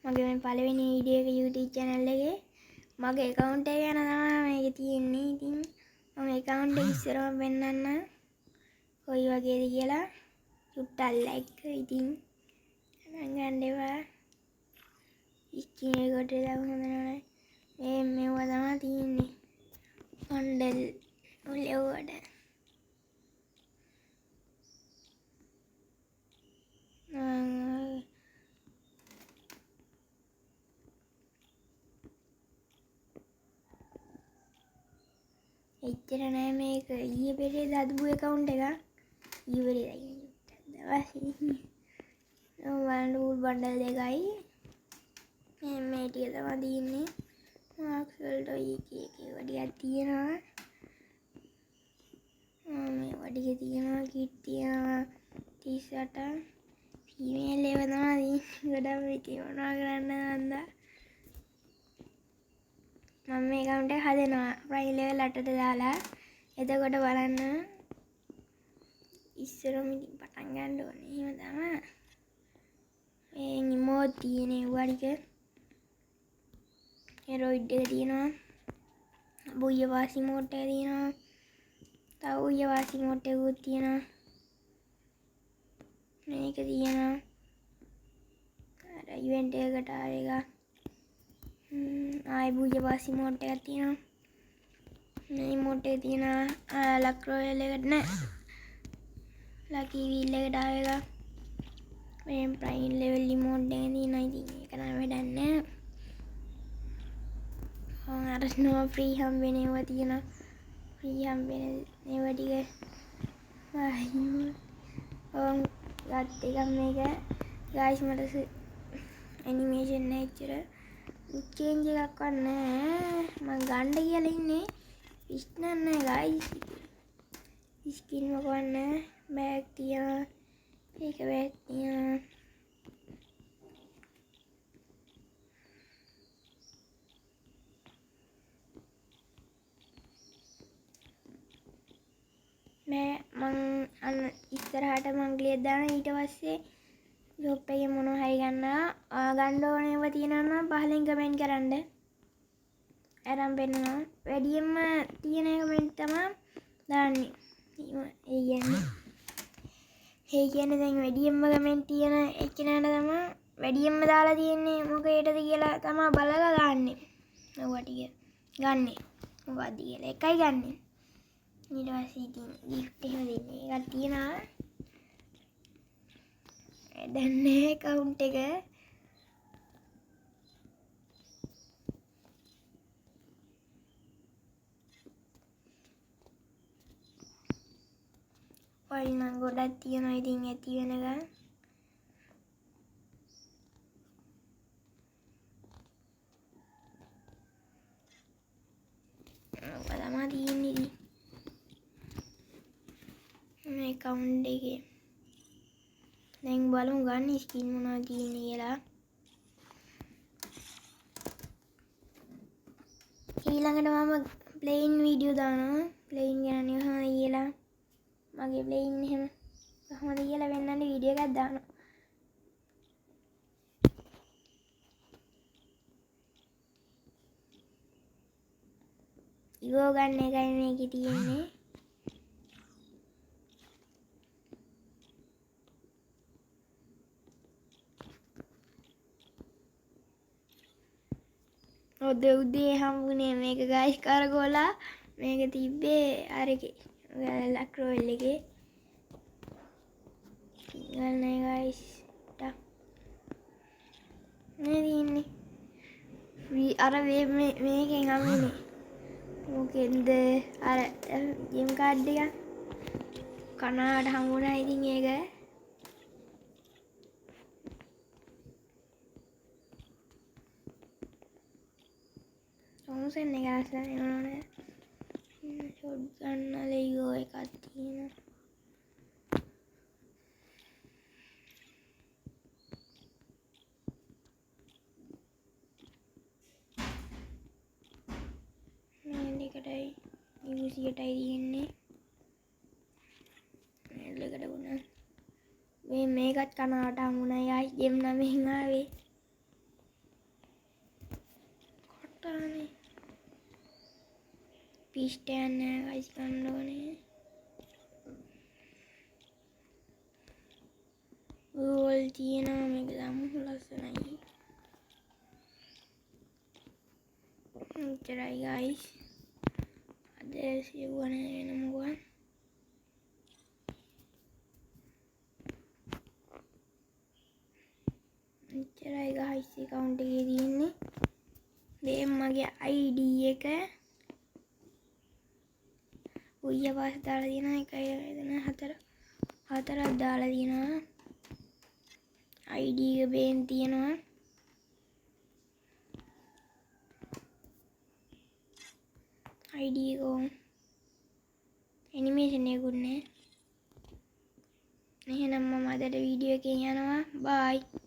මගේ මේ පළවෙනි වීඩියෝ එක YouTube channel එකේ මගේ account එක ගැන තමයි මේකේ තියෙන්නේ. ඉතින් මම account එක ඉස්සරහම පෙන්නන්න කොයි වගේද කියලා චුට්ටක් ලයික් ඉතින් ගණන් ගන්න එපා. ස්ක්‍රීන් එකට දාපු හොඳ නෑ. මේ මේවා තමයි තියෙන්නේ. බන්ඩල් ඔලෙව්වට. එච්චර නෑ මේක ඊයේ පෙරේද හදපු ඇකවුන්ට් එක. ඊයේ පෙරේදා කියන්නේ දවසේ. බලන්න ඌල් බන්ඩල් දෙකයි. මේ මේ ටික තමයි තියෙන්නේ. මාක්ස් වලට ඔය එක එක ඒවා ටිකක් තියෙනවා. මේවා ටික තියෙනවා, කිට් තියෙනවා 38. ෆීමේල් ඒවා තමයි තියෙන්නේ. ගොඩක් මේකේ මොනවා කරන්න මන්දා. මම මේ ඇකවුන්ට් එක හදනවා ප්‍රයිම් ලෙවල් 8ට දාලා. එතකොට බලන්න ඉස්සරම ඉතින් පටන් ගන්න ඕනේ. එහෙම තමයි. මේ ඉමෝට් තියෙන ඒවා ටික. රොයිඩ් එක තියෙනවා. බුయ్య වාසි මෝට් එක තියෙනවා. තව බුయ్య වාසි මෝට් එකකුත් තියෙනවා. මේක තියෙනවා. අර ඉවෙන්ට් එකකට ආව එක. ආයෙ බුయ్య වාසි මෝට් එකක් තියෙනවා. මේ මෝට් එක තියෙනවා. ලක් රොයල් එකට නෑ. ලකි වීල් එකට ආව එක. මේ ප්‍රයිම් ලෙවල් ඉමෝට් එක තියෙනවා. ඉතින් ඒක නම් වැඩක් නෑ. අර නෝ ෆ්‍රී හම්බෙන ඒවා තියෙනවා. ෆ්‍රී හම්බෙන ඒවා ටික. ඔන් ගත් එකක් මේක. ගයිස් මට ඇනිමේෂන් නෑ එච්චර. චේන්ජ් එකක් වත් නෑ. මං ගන්න කියලා ඉන්නේ. ඉස්නන් නෑ ගයිස්. ස්කින් මොකවත් නෑ. බෑග් තියෙනවා. ඒක බෑග් තියෙනවා. නෑ මං අන්න ඉස්සරහට මං ක්ලියර් දාන ඊට පස්සේ ෂොප් එකේ මොනවා හරි ගන්නවා. ගන්න ඕන ඒවා තියෙනවා නම් පහලින් කමෙන්ට් කරන්න. අරන් පෙන්නනවා. වැඩියෙන්ම තියෙන කමෙන්ට් තමයි දාන්නේ. ඒ කියන්නේ දැන් වැඩියෙන්ම කමෙන්ට් තියෙන එක්කෙනාට තමයි වැඩියෙන්ම දාලා තියෙන්නේ මොකේටද කියලා තමයි බලලා දාන්නේ. ඔව් ටික ගන්නෙ. මොකද්ද කියලා එකයි ගන්නෙ. ඊට පස්සේ ඉතින් ගිෆ්ට් එහෙම දෙන්නේ. එකක් තියෙනවා. දැන් නෑ ඇකවුන්ට් එක. ෆයිල් නම් ගොඩක් තියෙනවා ඉතින් ඇති වෙනකන්. ඔක තමයි තියෙන්නේ ඉතින්. මේ ඇකවුන්ට් එකේ. දැන් බලමු ගන්න ස්කින් මොනවද තියෙන්නේ කියලා. ඊළඟට මම ප්ලේන් වීඩියෝ දානවා. ප්ලේන් ගැන කොහොමද කියලා. මගේ ප්ලේන් එහෙම කොහොමද කියලා වෙන්නන්න වීඩියෝ එකක් දානවා. ඉවෝ ගන්න එකයි මේකේ තියෙන්නේ. ඔද උදේ හම්බුනේ මේක ගයිස් කරගෝලා. මේක තිබ්බේ අරකේ ලක් රොයල් එකේ. සිංගල් නෑ ගයිස්. මේ තියෙන්නේ ෆ්‍රී අර මේකෙන් හම්බුනේ. මොකෙන්ද අර ජෙම් කාඩ් එක කනාවට හම්බුණා. ඉතින් ඒක තොම්සන් එක අස්සන එනවනේ. ෂොට් ගන්න ලෙගෝ එකක් තියෙනවා. මේ දෙකටයි යූසියටයි තියෙන්නේ. මේ දෙකට වුණා. මේ මේකත් කනාවට හම්බුණා. යායි ජෙම් නමෙන් ආවේ. ෆිෂ් ටෑන් නෑ ගයිස් ගන්න ඕනේ. ගෝල් තියෙනවා මේක දාමු ලස්සනයි. එච්චරයි ගයිස්. අද සිව්ව නෑ වෙන මොකවත්. එච්චරයි ගයිස් ඇකවුන්ට් එකේ තියෙන්නේ. මේ මගේ ID එක. උయ్య පාස් දාලා තියෙනවා 1 2 3 4 හතරක් දාලා තියෙනවා. ID එක බේන් තියෙනවා. ID එක ඕන්. ඇනිමේෂන් එකකුත් නෑ. එහෙනම් මම අදට වීඩියෝ එකෙන් යනවා. බයි.